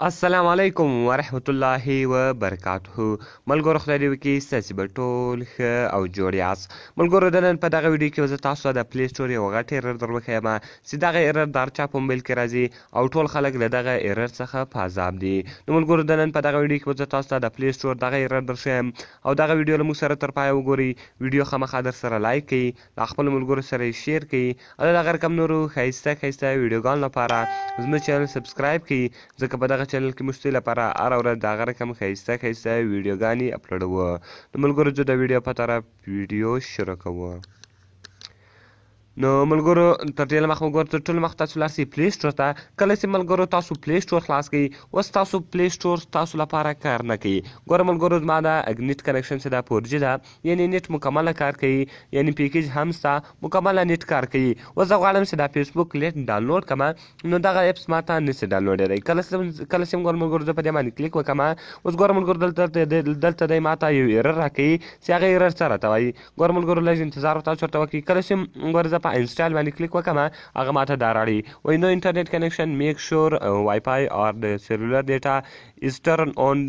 السلام علیکم ورحمت الله وبرکاته. ملګرو، خدای دې وکړي ستاسې به ټول ښه او جوړ یاست. ملګرو، د نن په دغه ویډیو کې به زه تاسو ته د پلی سټور یو غټ ایرر در وښیم چې دغه ایرر د هر چا په موبایل کې راځي او ټول خلک له دغه ایرر څخه په عذاب دي. نو ملګرو، د نن په دغه ویډیو کې به زه تاسو ته د پلی سټور دغه ایرر در ښیم او دغه ویډیو له موږ سره تر پایه وګورئ. ویډیو خامخا در سره لایک کړئ، له خپلو ملګرو سره یې شیر کړئ او د دغه رقم نورو ښایسته ښایسته ویډیوګانو لپاره زموږ چینل سبسکرایب کړئ، ځکه په دغه چینل کې موږ ستاسو لپاره هره ورځ دغه رقم ښایسته ښایسته ویډیوګانې اپلوډوو. نو ملګرو، ځو د ویډیو په طرف، ویډیو شروع کوو. نو ملګرو، تر دې مخ وګورئ، تر ټولو مخ تاسو لاړ شئ پلی سټور ته. کله چې ملګرو تاسو پلی سټور خلاص کړئ، اوس تاسو پلی سټور تاسو لپاره کار نه کوي. ګوره ملګرو، زما دا نت کنکشن چې دا 4G ده، یعنی نت مکمله کار کوي، یعنی پیکیج هم سته، مکمله نت کار کوي. اوس زه غواړم چې دا فیسبوک لیټ ډاونلوډ کړم، نو دغه اپس ماته نشي ډاونلوډېدی. کله چې ګوره ملګرو، زه په دې باندې کلیک وکړم، اوس ګوره ملګرو، دلته دی ماته یو ایرر راکوي چې هغه ایرر څه راته وایي. ګوره ملګرو، لږ انتظار تاسو ورته وکړئ. کله چې ګوره زه په انسټال باندې کلیک وکړم، هغه ماته دا راړي، وایي "No internet connection. Make sure WiFi or the cellular data is turn on,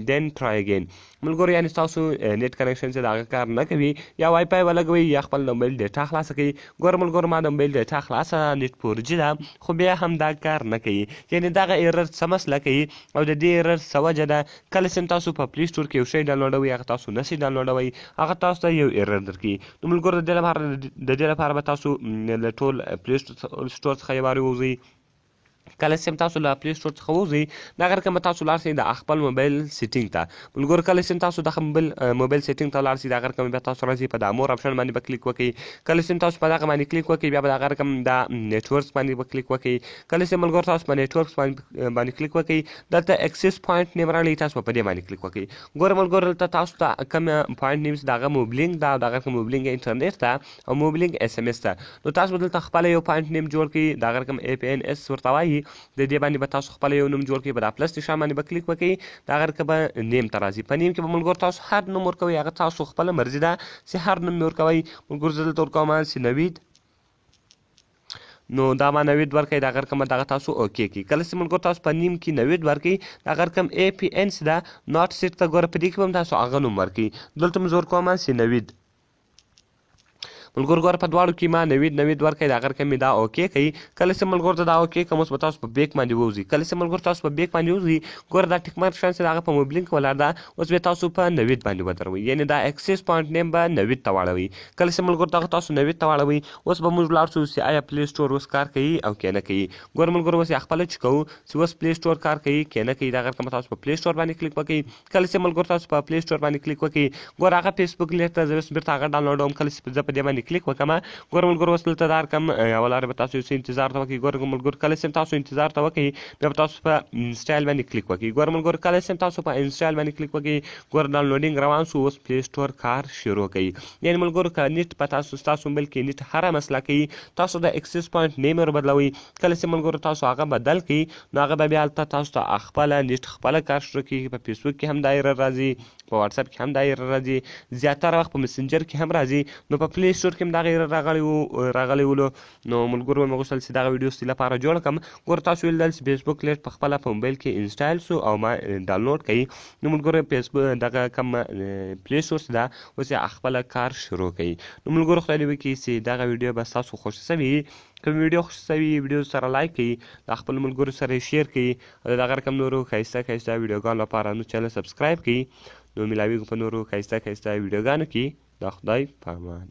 then try again." ملګرو، یعنی تاسو نت کنکشن چې د هغه کار نه کوي، یا وای فای ولګوي یا خپل د موبایل ډیټا خلاصه کړئ. ګوره ملګرو، ما د موبایل ډیټا خلاصه ده، نت 4G ده، خو بیا هم دا کار نه کوي. یعنی دغه ایرر څه مسله کوي او د دې ایرر څه وجه ده؟ کله چې تاسو په پلی سټور کې یو شی ډاونلوډوئ، هغه تاسو نشئ ډاونلوډوئ، هغه تاسو ته یو ایرر درکوي. نو ملګرو، د دې لپاره به تاسو له ټول پلی سټور څخه یو وارې ووځئ. کله چې تاسو له پلی سټور څخه ووځئ، دغه رقم به تاسو لاړ شئ د خپل موبایل سیټینګ ته. ملګرو، کله چې تاسو د موبایل سیټینګ ته لاړ شئ، دغه رقم بیا تاسو راځئ په دا مور اپشن باندې به کلیک وکړئ. کله چې تاسو په دغه باندې کلیک وکړئ، بیا به دغه رقم دا نیټورک باندې به کلیک وکړئ. کله چې ملګرو تاسو په نیټورک باندې کلیک وکړئ، دلته اکسس پوینټ نیم راغلی، تاسو په دې باندې کلیک وکړئ. ګوره ملګرو، دلته تاسو ته کوم پوینټ نیمز، دغه موبلینګ دا، دغه موبلینګ انټرنیټ ته او موبلینګ اس ام اس ته. نو تاسو دلته خپل یو پوینټ نیم جوړ کړئ، دغه رقم ای پی ان اس ورته وایي. د دې باندې به تاسو خپل یو نوم جوړ کړئ. په دا پلس نشان باندې به کلیک وکړئ، دغه رقم به نیم ته راځي. په نیم کې به ملګرو تاسو هر نوم ورکوئ، هغه تاسو خپله مرضي ده چې هر نوم ورکوئ. ملګرو، زه دلته ورکوم چې نوید. نو دا ما نوید ورکړئ، دغه رقم دغه تاسو اوکی کړئ. کله چې ملګرو تاسو په نیم کې نوید ورکړئ، دغه رقم ای پی ان څه ده، ناټ سیټ ته. ګوره، په دې کې به هم تاسو هغه نوم ورکړئ. دلته مې زه ورکوم چې نوید. ملګرو، ګوره، په دواړو کې ما نوید نوید ورکړی، دغه رقم مې دا اوکی کوي. کله چې ملګرو ته دا اوکی کوم، اوس به تاسو په بیک باندې ووځئ. کله چې ملګرو تاسو په بیک باندې ووځئ، ګوره، دا ټیک مارک شان چې هغه په موبلینک ولاړ ده، اوس به تاسو په نوید باندې ودروئ، یعنی دا اکسس پوینټ نیم به نوید ته واړوئ. کله چې ملګرو دغه تاسو نوید ته واړوئ، اوس به موږ لاړ شو چې آیا پلی سټور اوس کار کوي او که نه کوي. ګوره ملګرو، اوس یې خپله چې کوو چې اوس پلی سټور کار کوي که نه کوي. دغه رقم تاسو په پلی سټور باندې کلیک وکړئ. کله چې ملګرو تاسو په پلی سټور باندې کلیک وکړئ، ګوره، هغه فیسبوک لیټ ته زه اوس بیرته هغه ډاونلوډوم. کله چې زه په دې باندې کلیک وکړم، ګوره ملګرو، اوس دلته دا رقم یوه لاره به تاسو یو څه انتظار ته وکړئ. ګوره ملګرو، کله چې تاسو انتظار ته وکړئ، بیا به تاسو په انسټال باندې کلیک وکړئ. ګوره ملګرو، کله چې تاسو په انسټال باندې کلیک وکړئ، ګوره، ډاونلوډینګ روان شو، اوس پلی سټور کار شروع کوي. یعنی ملګرو، که نت په تاسو ستاسو موبایل کې نت هره مسله کوي، تاسو د اکسس پوینټ نیم ور بدلوئ. کله چې ملګرو تاسو هغه بدل کړئ، نو هغه به بیا هلته تاسو ته خپله نت خپله کار شروع کوي. په فیسبوک کې هم دا ایرر راځي، په واتساپ کې هم دا ایرر راځي، زیاتره وخت په مسنجر کې هم راځي، نو په پلی سټور کې هم دغه ایرر راغلی ولو. نو ملګرو، مې غوښتل چې دغه ویډیو ستاسو لپاره جوړ کړم. ګوره، تاسو ولیدل چې فیسبوک لیټ په خپله په موبایل کې انسټال سو او ما ډاونلوډ کړي. نو ملګرو، فیسبوک دغه کوم پلی سټور ده، اوس یې خپله کار شروع کوي. نو ملګرو، خدای دې وکړي چې دغه ویډیو به ستاسو خوښ سوي. که ویډیو خوښ سوي، ویډیو سره لایک کړئ، د خپل ملګرو سره شیر کړئ او دغه رقم نورو ښایسته ښایسته ویډیوګانو لپاره نو چینل سبسکرایب کړئ. نو ملاویږو په نورو ښایسته ښایسته ویډیوګانو کې. د خدای په امان.